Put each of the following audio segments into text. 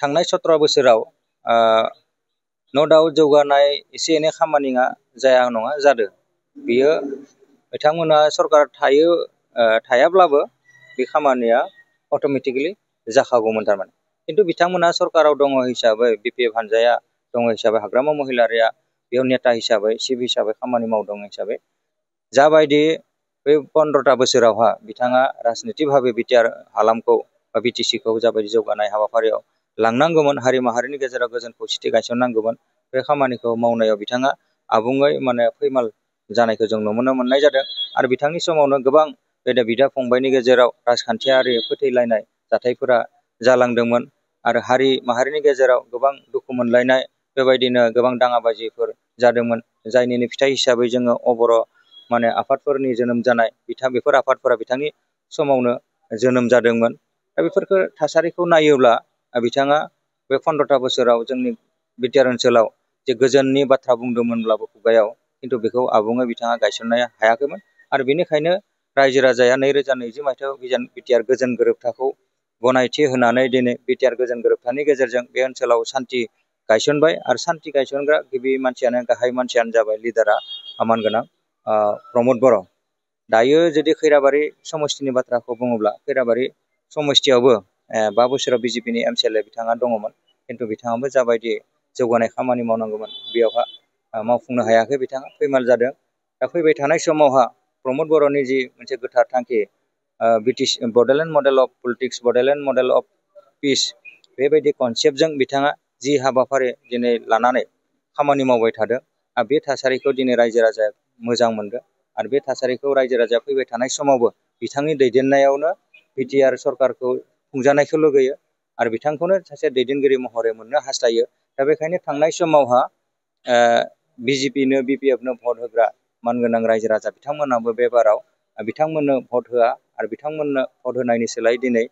थांनाय 17 बोसोराव न' डाउट जौगानाय एसे एनै खामानिया जाया नङा जादों। बियो बिथांमोना सरकार थायाब्लाबो बे खामानिया अट'मेटिकलि जाखागौमोन थारमाने। खिन्थु बिथांमोना सरकाराव दङ हिसाबै BPF हानजाया दङ हिसाबै हाग्रामा महिलारिया बेयाव नेता हिसाबै चिफ हिसाबै खामानि मावदों हिसाबै जाबायदि बे 15टा बोसोरावहा बिथाङा राजनितिक भाबै बिटिआर हालामखौ बा BTC-खौ जाबायदि जौगानाय हाबाफारियाव लांनांगौमोन, हारि माहारिनि गेजेराव गोजोन खौसेथि गायसननांगौमोन, बे खामानिखौ मावनायाव बिथाङा आबुङै फैमाल जानायखौ जों नुनो मोननाय जादों। आरो बिथांनि समावनो गोबां बिदा फंबायनि गेजेराव राजखान्थियारि फोथैलायनाय जाथायफोरा जालांदोंमोन आरो हारि माहारिनि गेजेराव गोबां दुखु मोनलायनाय बेबायदिनो गोबां दाङाबाजिफोर जादोंमोन, जायनिनो फिथाइ हिसाबै जोङो अबर' आफादफोरनि जोनोम जानाय बेफोर आफादफोरा बिथांनि समावनो जोनोम जादोंमोन। दा बेफोरखौ थासारिखौ नायोब्ला बिथाङा बे 15टा बोसोराव जोंनि बिटिआर ओनसोलाव जे गोजोननि बाथ्रा बुंदोंमोनब्लाबो खुगायाव, खिन्थु बेखौ आबुङै बिथाङा गायसननो हायाखैमोन। आरो बेनिखायनो रायजो राजाया 2020 मायथाइयाव बिटिआर गोजोन गोरोबथाखौ गनायथि होनानै दिनै बिटिआर गोजोन गोरोबथानि गेजेरजों बे ओनसोलाव सान्थि गायसनबाय। आरो सान्थि गायसनग्रा गिबि मानसियानो गाहाय मानसियानो जाबाय लिडारा मानगोनां प्रमद बर'। दायो जुदि खैराबारि समस्तिनि बाथ्राखौ बुङोब्ला खैराबारि समस्तियावबो 5 बोसोराव BJP-नि MCLA बिथाङा दङमोन, खिन्थु बिथाङाबो जाबायदि जौगानाय खामानि मावनांगौमोन बेयावहा मावफुंनो हायाखै, बिथाङा फैमाल जादों। दा फैबाय थानाय समावहा प्रमद बर'नि जि मोनसे गोथार थांखि Bodoland model of politics, Bodoland model of पिस, बेबायदि कनसेप्टजों बिथाङा जि हाबाफारि दिनै लानानै खामानि मावबाय थादों, बे थासारिखौ दिनै रायजो राजाया मोजां मोनदों। आरो बे थासारिखौ रायजो राजाया फैबाय थानाय समावबो बिथांनि दैदेननायावनो बिटिआर सरकारखौ खुंजानायखौ लुगैयो आरो बिथांखौनो सासे दैदेनगिरि महरै मोननो हास्थायो। दा बेखायनो थांनाय समावहा BJP-नो BPF-नो भट होग्रा मानगोनां रायजो राजा बिथांमोनाबो बे बाराव बिथांमोननो भट होआ आरो बिथांमोननो भट होनायनि सोलाय दिनै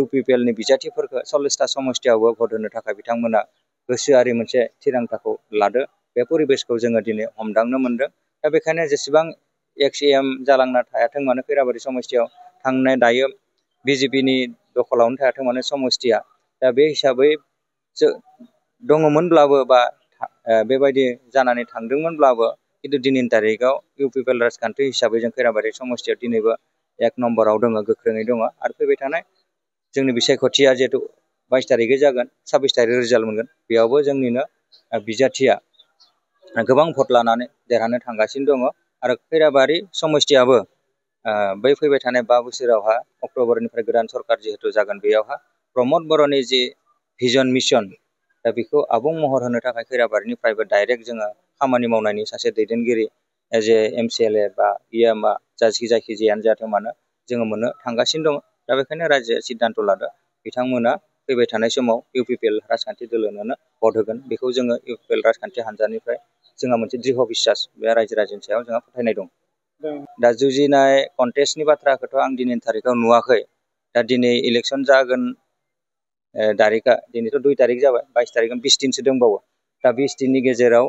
UPPL-नि बिजाथिफोरखौ 40टा समस्तियावबो भट होनो थाखाय बिथांमोना गोसोआरि मोनसे थिरांथाखौ लादो। बे परिबेसखौ जोङो दिनै हमदांनो मोनदों। दा बेखायनो जेसेबां XAM जालांना थायाथों मानो खैराबारि समस्तियाव थांनाय दायो BJP-नि दखलावनो थायाथों मानो समस्तिया, दा बे हिसाबै दङमोनब्लाबो बा बेबायदि जानानै थांदोंमोनब्लाबो, खिन्थु दिनैनि तारिखआव UPPL राजखान्थि हिसाबै जों खैराबारि समस्तियाव दिनैबो 1 नम्बराव दङ, गोख्रोङै दङ। आरो फैबाय थानाय जोंनि बिसायख'थिया जिहेतु 22 तारिखै जागोन, 26 तारिख रिजाल्ट मोनगोन, बेयावबो जोंनिनो बिजाथिया गोबां भट लानानै देरहानो थांगासिनो दङ। आरो खैराबारि समस्तियाबो बै फैबाय थानाय 5 बोसोरावहा अक्ट'बरनिफ्राय गोदान सरकार जिहेतु जागोन, बेयावहा प्रमद बर'नि जि भिजन मिसन, दा बेखौ आबुं महर होनो थाखाय खैराबारिनिफ्रायबो डाइरेक्ट जोङो खामानि मावनायनि सासे दैदेनगिरि एज ए MCLA बा EMA जायखिजायानो जाथों मानो जोङो मोननो थांगासिनो दङ। दा बेखायनो रायजोआ सिद्धान्त लादो बिथांमोना फैबाय थानाय समाव UPPL राजखान्थि दोलोनोनो भट होगोन। बेखौ जोङो UPPL राजखान्थि हान्जानिफ्राय जोंहा मोनसे दृढ़ बिसास बे रायजो राजानि सायाव जोंहा फोथायनाय दं। दा जुजिनाय कन्टेस्टनि बाथ्राखौथ' आं दिनैनि तारिखआव नुवाखै। दा दिनै इलेक्सन जागोन तारिखआ दिनैथ' 2 तारिख जाबाय, 22 तारिखआव 20 दिनसो दंबावो। दा 20 दिननि गेजेराव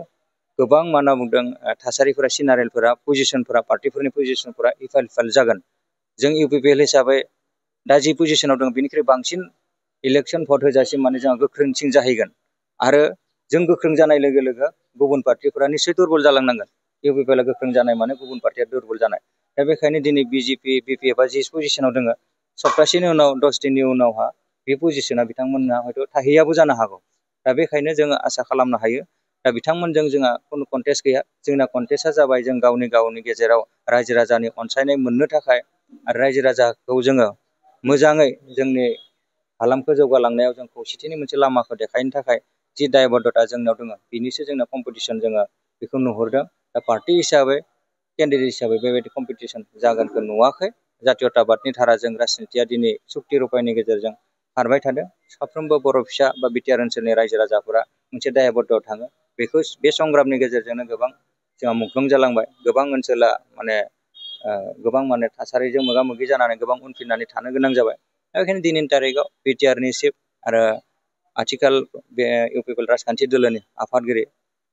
गोबां मा होनना बुंदों थासारिफोरा, सिनारिफोरा, पजिसनफोरा, पार्टिफोरनि पजिसनफोरा इफाल जागोन। जों UPPL हिसाबै दा जि पजिसनाव दं बेनिख्रुइ बांसिन इलेक्सन भट होजासिम जोंहा गोख्रोंसिन जाहैगोन। आरो जों गोख्रों जानाय लोगो लोगो गुबुन पार्टिफोरा निस्सय दुरबल जालांनांगोन। UPPL गोख्रों जानाय माने गुबुन पार्टिया दुरबल जानाय। दा बेखायनो दिनै BJP, BPF-आ जि पजिसनाव दङ, सप्तासेनि उनाव 10 दिननि उनावहा बे पजिसना बिथांमोनहा हयथ' थाहैयाबो जानो हागौ। दा बेखायनो जोङो आसा खालामनो हायो। दा बिथांमोनजों जोंहा खुनु कन्टेस्ट गैया। जोंना कन्टेस्टआ जाबाय जों गावनि गेजेराव रायजो राजानि अनसायनाय मोननो थाखाय आरो रायजो राजाखौ जोङो मोजाङै जोंनि हालामखौ जौगालांनायाव जों खौसेथिनि मोनसे लामाखौ देखायनो थाखाय जि दायबद्धता जोंनाव दङ, बिनिसो जोंना कम्पिटिसन जोङो बेखौ नुहुरदों। दा पार्टि हिसाबै, केन्डिडेट हिसाबै बेबायदि कम्पिटिसन जागोनखौ नुवाखै। जातीयताबादनि धाराजों राजनितिया दिनै सुक्ति रुपायनि गेजेरजों खारबाय थादों। साफ्रोमबो बर' फिसा बा बिटिआर ओनसोलनि रायजो राजाफोरा मोनसे दायबद्धआव थाङो। बे संग्रामनि गेजेरजोंनो गोबां जोंहा मुंख्लं जालांबाय। गोबां ओनसोला गोबां थासारिजों मोगा मोगि जानानै गोबां उनफिननानै थानो गोनां जाबाय। दा बेखायनो दिनैनि तारिखआव बिटिआरनि चिफ आरो आथिखाल बे UPPL राजखान्थि दोलोनि आफादगिरि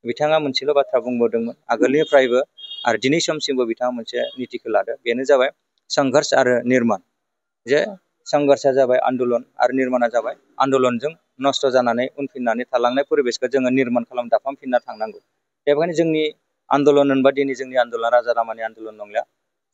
बिथाङा मोनसेल' बाथ्रा बुंबोदोंमोन आगोलनिफ्रायबो आरो दिनै समसिमबो बिथाङा मोनसे नितिखौ लादों, बेनो जाबाय संघर्ष आरो निर्माण। जे संघर्षआ जाबाय आन्दलन आरो निर्माणआ जाबाय आन्दलनजों नस्थ' जानानै उनफिननानै थालांनाय परिबेसखौ जोङो निर्माण खालाम दाफामफिनना थांनांगौ। बेनिखायनो जोंनि आन्दलन होनबा दिनै जोंनि आन्दलना राजा रामानि आन्दलन नंलिया।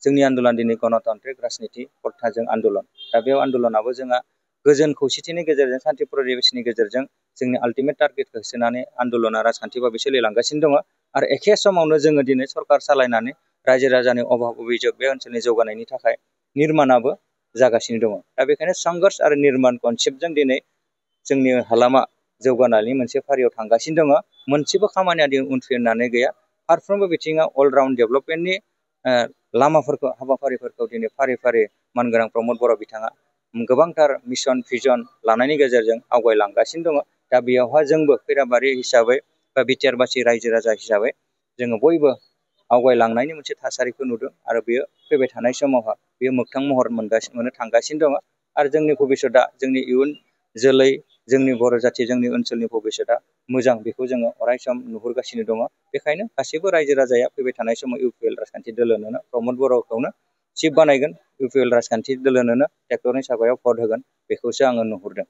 जोंनि आन्दलन दिनै गणतान्त्रिक राजनिति खरथाजों आन्दलन। दा बे आन्दलनाबो जोंहा गोजोन खौसेथिनि गेजेरजों सान्थि परिबेसनि गेजेरजों जोंनि आल्टिमेट टारगेटखौ होसोनानै आन्दलना राजखान्थि भाबै सोलिलांगासिनो दङ। आरो एखे समावनो जोङो दिनै सरकार सालायनानै रायजो राजानि अभाब अभिजोग बे ओनसोलनि जौगानायनि थाखाय निर्माणाबो जागासिनो दङ। दा बेखायनो संघर्ष आरो निर्माण कनसेप्टजों दिनै जोंनि हालामा जौगानायनि मोनसे फारियाव थांगासिनो दङ। मोनसेबो खामानिया दिनै उनफिननानै गैया। फारफ्रोमबो बिथिङाव अलराउन्ड डेभेलपमेन्टनि लामाफोरखौ हाबाफारिफोरखौ दिनै फारि फारि मानगोनां प्रमद बर' बिथाङा गोबांथार मिशन भिजन लानायनि गेजेरजों आवगायलांगासिनो दङ। दा बेयावहा जोंबो खैराबारि हिसाबै बा बिटिआरबासि रायजो राजा हिसाबै जोङो बयबो आवगायलांनायनि मोनसे थासारिखौ नुदों आरो बेयो फैबाय थानाय समावहा बेयो मोगथां महर मोननो थांगासिनो दङ। आरो जोंनि भबिसतआ जोंनि इयुन जोलै जोंनि बर' जाथि जोंनि ओनसोलनि भबिसतआ मोजां बेखौ जोङो अरायसम नुहुरगासिनो दङ। बेखायनो गासैबो रायजो राजाया फैबाय थानाय समाव इउपिएल राजखान्थि दोलोनोनो प्रमद बर'खौनो चिफ बानायगोन, इउपिएल राजखान्थि दोलोनोनो ट्रेक्टरनि साबायाव भट होगोन बेखौसो आङो नुहुरदों।